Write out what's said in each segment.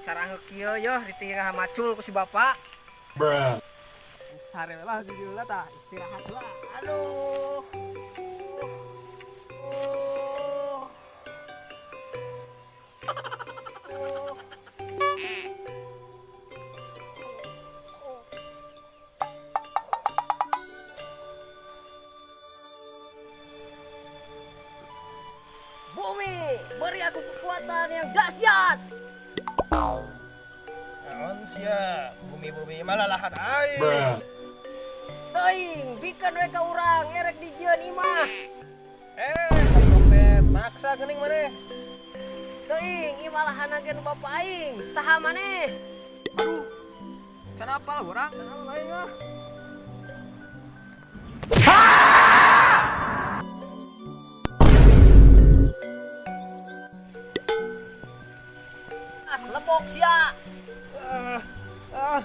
Sarang kieu yo ditinggal macul ku si bapak. Bruh. Sare lah jujur lah tah, istirahat lah. Aduh. Bumi, beri aku kekuatan yang dahsyat. Naon sia, bumi-bumi malah lahan aing. Bruh. Teuing, bikeun we ka urang erek dijieun imah. Kopet, maksa geuning maneh. Teuing, ieu mah lahan ge nu bapa aing. Saha maneh? Aduh. Can apal urang, can apal aing ah. As lebok sia. Ah, ah.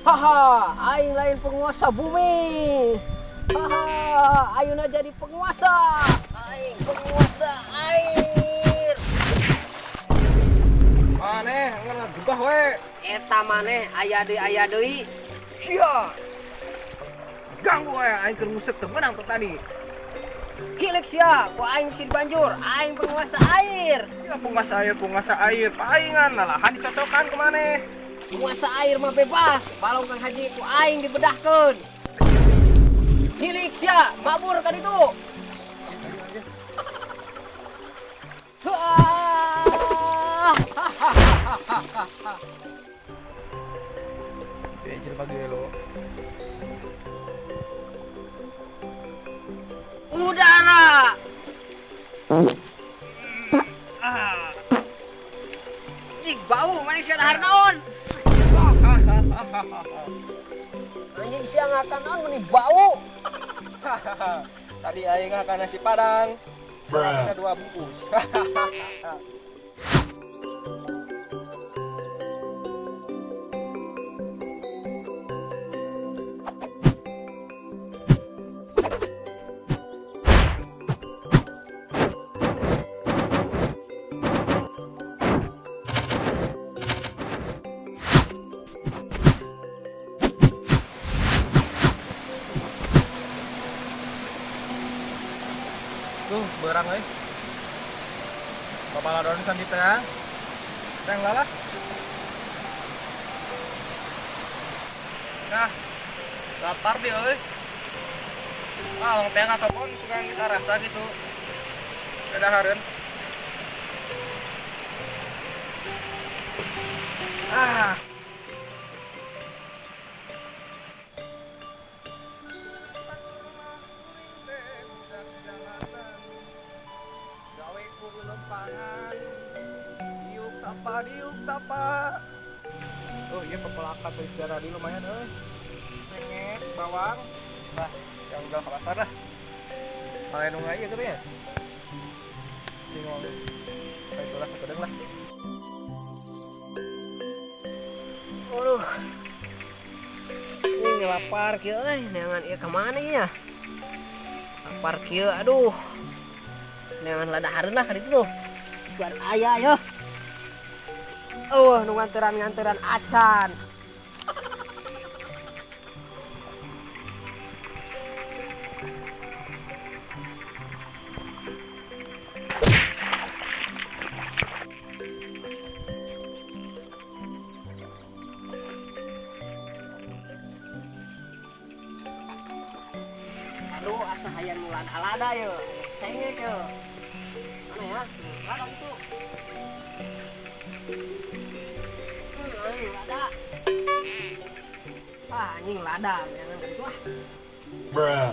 Haha, aing lain penguasa bumi. Haha, ayeuna jadi penguasa. Aing penguasa air. Maneh ngegugah we. Eta maneh aya deui aya deui. Sia. Ganggu we aing keur nguseup teu meunang teh tadi. Hilik sia, ku aing si banjur, aing penguasa air. Ya penguasa air, penguasa air, paingan lahan dicocokan ke maneh. Penguasa air mah bebas, balong Kang Haji ku aing dibedahkeun. Hilik sia, mabur kan itu. Ya jelema gelo. Udara. Ah. Anjing bau maneh sia dahar naon? Anjing sia ngakan naon meni bau. Tadi aing ngakan nasi padang. Bruh. Serangna 2 bungkus. Tuh, seberang euy. Babaladon kan di tengah. Teng lalah. Nah, lapar dia euy. Ah, orang teng ataupun suka geus arasa gitu. Kadahareun. Ah. Diuk tapa. Oh iya pepelakan dari sejarah di lumayan euy. Cengek, bawang. Nah, yang udah ke pasar lah. Malah nunggu aja gitu ya. Cing wong. Kayak itulah sekedeng lah. Aduh. Ini lapar kieu euy, neangan ieu ka mana ieu ya? Lapar kieu aduh. Neangan ladahareun lah ka ditu tuh. Buat aya yo. Oh, nu nganteran-nganteran acan. Aduh, asa hayang nu lada-lada yo. Cengek yo. Mana ya? Lada itu. Lada. Ah, anjing lada, jangan gitu ah. Bruh.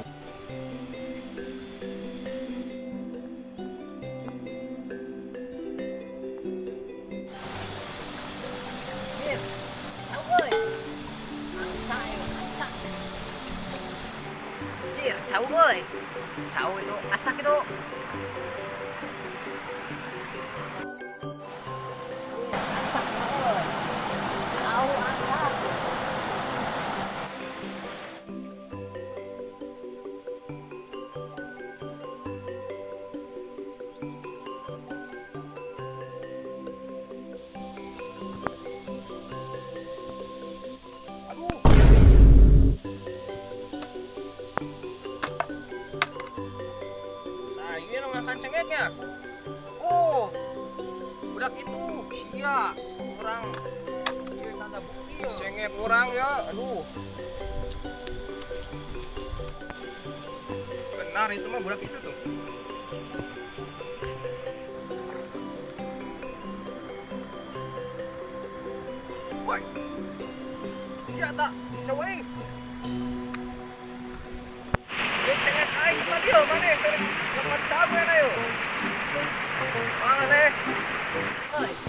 Mir, tahu euy. Angsa ya, angsa. Cir, cau euy. Cau itu asak itu. Pelakan cengeknya. Oh, budak itu, iya, orang. Iya, tanda bukti ya. Cengek orang ya, aduh. Benar itu mah budak itu tuh. Woi, iya tak, coba ini. Dia cengek aing sama dia, mana? Lepas cabai ayo. Mana?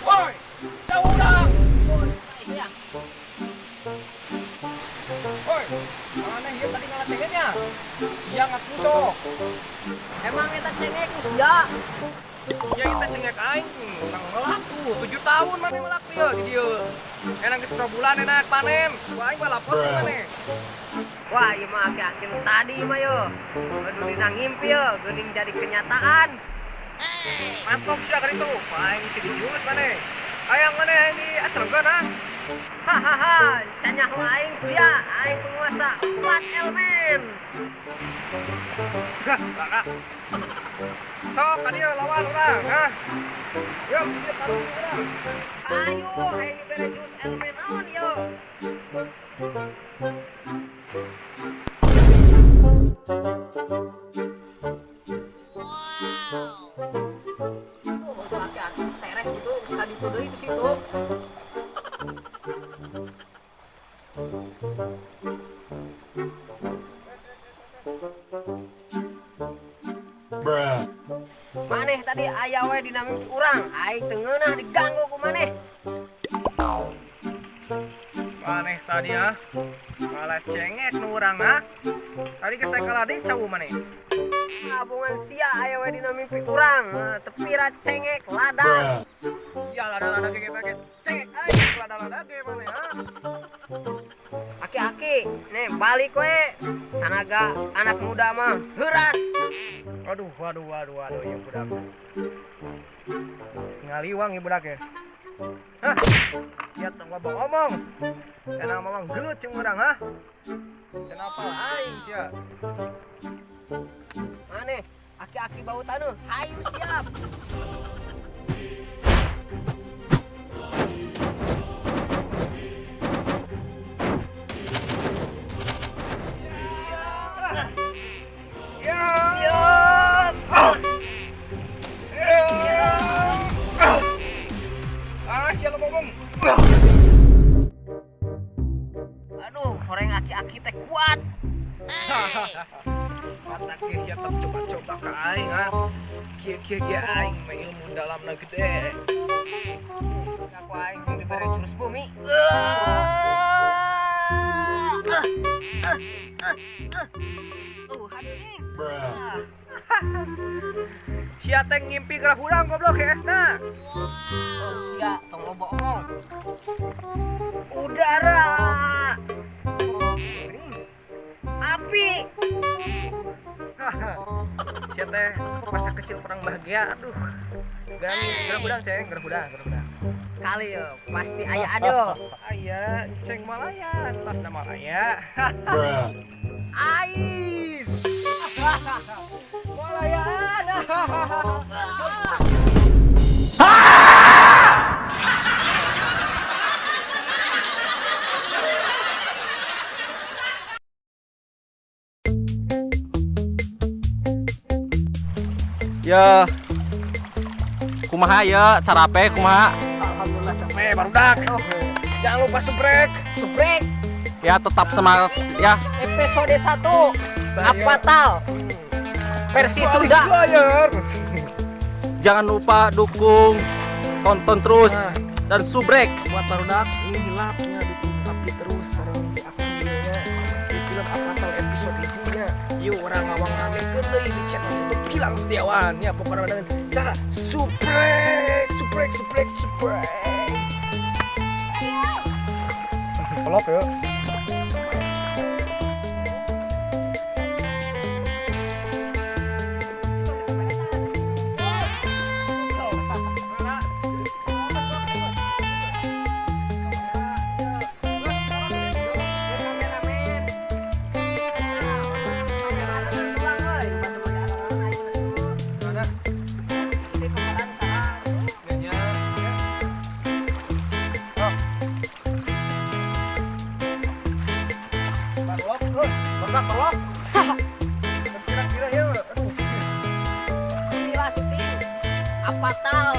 Woi, jauh orang. Iya. Woi, mana dia tadi ngalah cengeknya? Iya ngaku sok. Emang eta cengek usia? Ya kita cengek aing, nang melak tuh, 7 tahun mana melak dia di dia. Enak geus 2 bulan enak panen. Wah aing mah lapor mana? Wah, ieu mah aki-aki nu tadi mah yo. Aduh dina ngimpi yo, geuning jadi kenyataan. Mantok sia ka ditu. Wah aing si dijungut mana? Hayang mana ini acelengkeun ah. Hahaha, canyaho aing sia, aing penguasa 4 elemen. Hah, laka. Sok ka dieu lawan urang, hah. Yuk, ieu tarung urang. Ayo, aing dibere jurus elemen naon yo. Wow. Oh, aki-aki tereh gitu, geus ka ditu deui di situ. Bruh. Maneh tadi aya we dina mimpi urang, aing teu ngeunah diganggu ku maneh. Maneh tadi ah, malah cengek nu urang ah. Tadi geus kalah deui cau maneh. Ngabungan sia aya we dina mimpi urang, tepira cengek ladang. Bruh. Iya lada-lada ge ge cengek aing lada-lada ge maneh ah. Aki-aki, nih balik we. Tanaga anak muda mah heuras. Aduh, waduh, waduh, waduh, ieu budak. Ngaliwang ieu budak ya. Hah? Sia tong loba omong. Enak mamang gelut jeung urang hah? Kenapa aing sia? Maneh, aki-aki bau taneuh, hayu siap. Ya. Ah, sia lo ngomong. Aduh, horeng aki-aki teh kuat. Mata kieu sia tong coba-coba ka aing ah. Kieu-kieu ge aing mah ilmu dalamna gede. Aku aing jeung dibere jurus bumi. Hadeung. Bruh. Sia teh ngimpi geura hurang goblok heesna. Oh, sia tong loba omong. Udara. Api. Sia teh masa kecil kurang bahagia, aduh. Gan geura hudang ceng, geura hudang, geura hudang. Kali yo, pasti aya ado. Aya, ceng Malaya, tas Malaya. Bruh. Air. Malayaan. Ya, kumaha ya, carape kumaha. Alhamdulillah capek barudak. Jangan lupa subrek. Subrek Ya tetap semangat ya. episode 1 Apatal versi Sunda. Bayar. Jangan lupa dukung, tonton terus dan subrek. Buat barudak ini hilapnya dukung abdi terus sareng si aku nya. Di film Apatal episode hijinya. Yuk orang ngawang ramekeun deui di channel YouTube Gilang Setiawan ya, pokoknya dengan cara subrek, subrek, subrek, subrek. Pelok ya. Kameramen. Barudak tolong. Kira-kira ya, aduh. Inilah syuting Apatal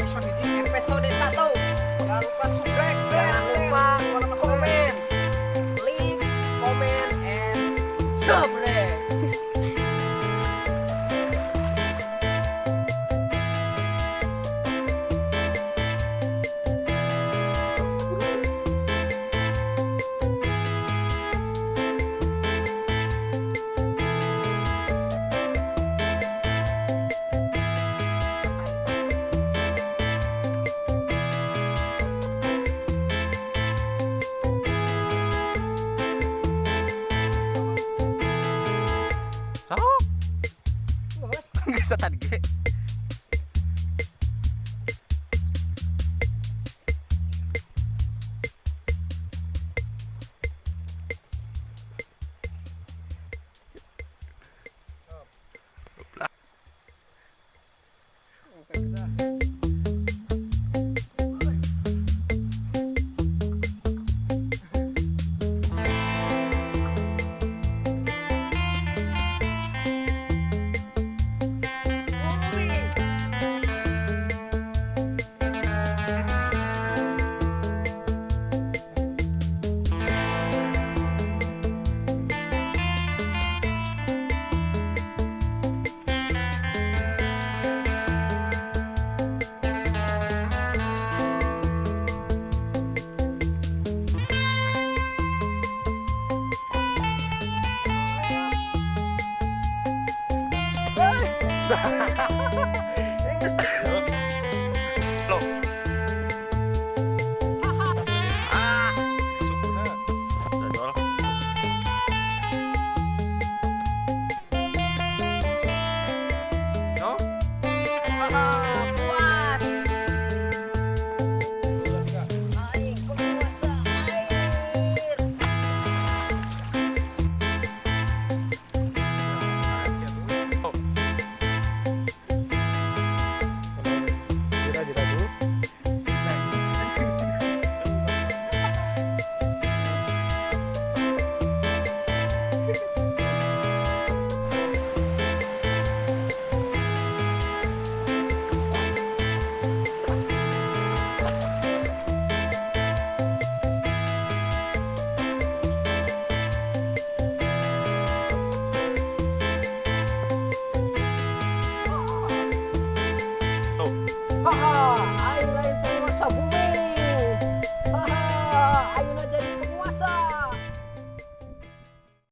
Episode hiji. Episode 1. Jangan lupa subrek, Jangan lupa komen, like, comment, and subscribe. Sok. Geus tadi ge. Geus.